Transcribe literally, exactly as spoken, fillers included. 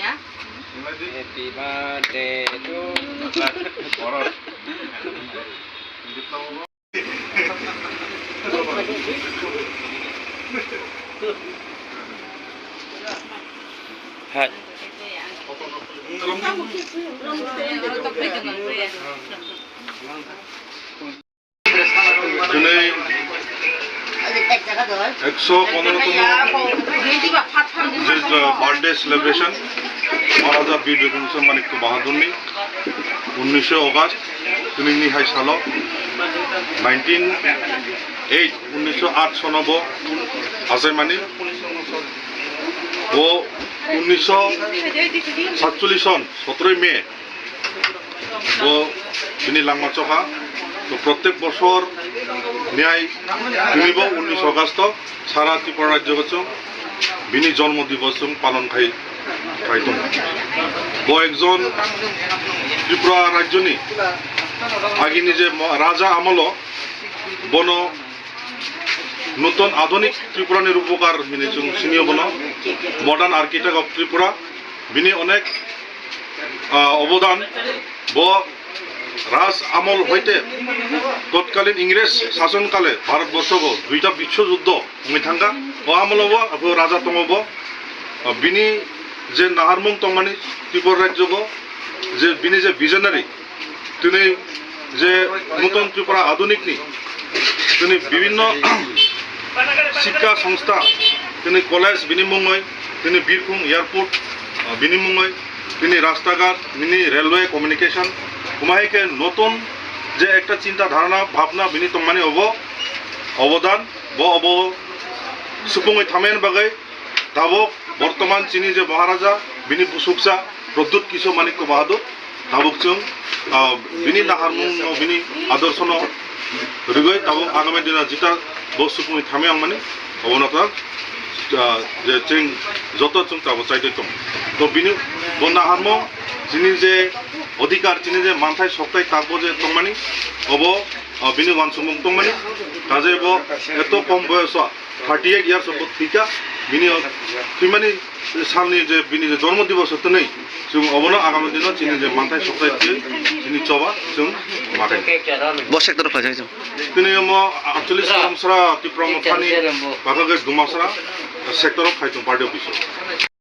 Happy birthday to Hai. Tini ekso pondro tomo je birthday celebration Maharaja Bir Bikram Kishore Manikya Bahadurni unnisho August tini ni hai salo nineteen eight, unnisho aat sono bo achaimani. Bo unnisho satchollish son sotroi May bo bini langma chokha. To protek bosor niyai tini bo unnish August o sara Tripura rajyo chwng bini jonmo divos chwng palon khai, khai tongo. Bo ekjon Tripura rajyoni agini je mo-, raja amolo bono nuton adunik Tripura ni rupokar hini chwng sinio bono, modern architect of Tripura. Bini onek, ah, obodan. Bo Raj Amol hoite totkalin Ingres sason kale Bharat borso bo duita biswo juddho wngwi thangkha. O amolo bo abo raja tongo bo. Ah, bini je naharmung tongmani Tripura rajyo bo, je bini je visionary, tini je nuton Tripura adunik ni tini bibhinno shikha songstha, tini college bini mungwi, tini Birkhung airport, ah, bini mungwi, tini rasta ghat, bini railway communication, omo hai khe nuton je ekta chinta dharana bhabna bini tongmani obo obodan, bo obo supungwi thamen bagwi tabuk bortoman chini je Maharaja bini busuksa Pradyut Kishore Manikya Bahadur tabuk chwng, ah, bini naharmung no, bini adorsho no rwgwi tabuk agami dino jita bo supungwi thamwi wngmani obono ta, ah, je chwng joto chwng tabuk chaitwi tong. To bini bo naharmung chini je odhikar, chini je manthai sokthai tabuk je tongmani obo, ah, bini uansukmung tongmani. Kaje bo eto kom boyoso thirty eight years old thwikha, bini o thwimani salni je bini je jormo diboso twnwi chwng obono agami dino chini je manthai sokthai twi chini choba chwng makai. Bo sector khlaijak chwng. Tini omo actually Saramsara Tipra Mothani bagwi Dumasra sector o khai tongo party office o.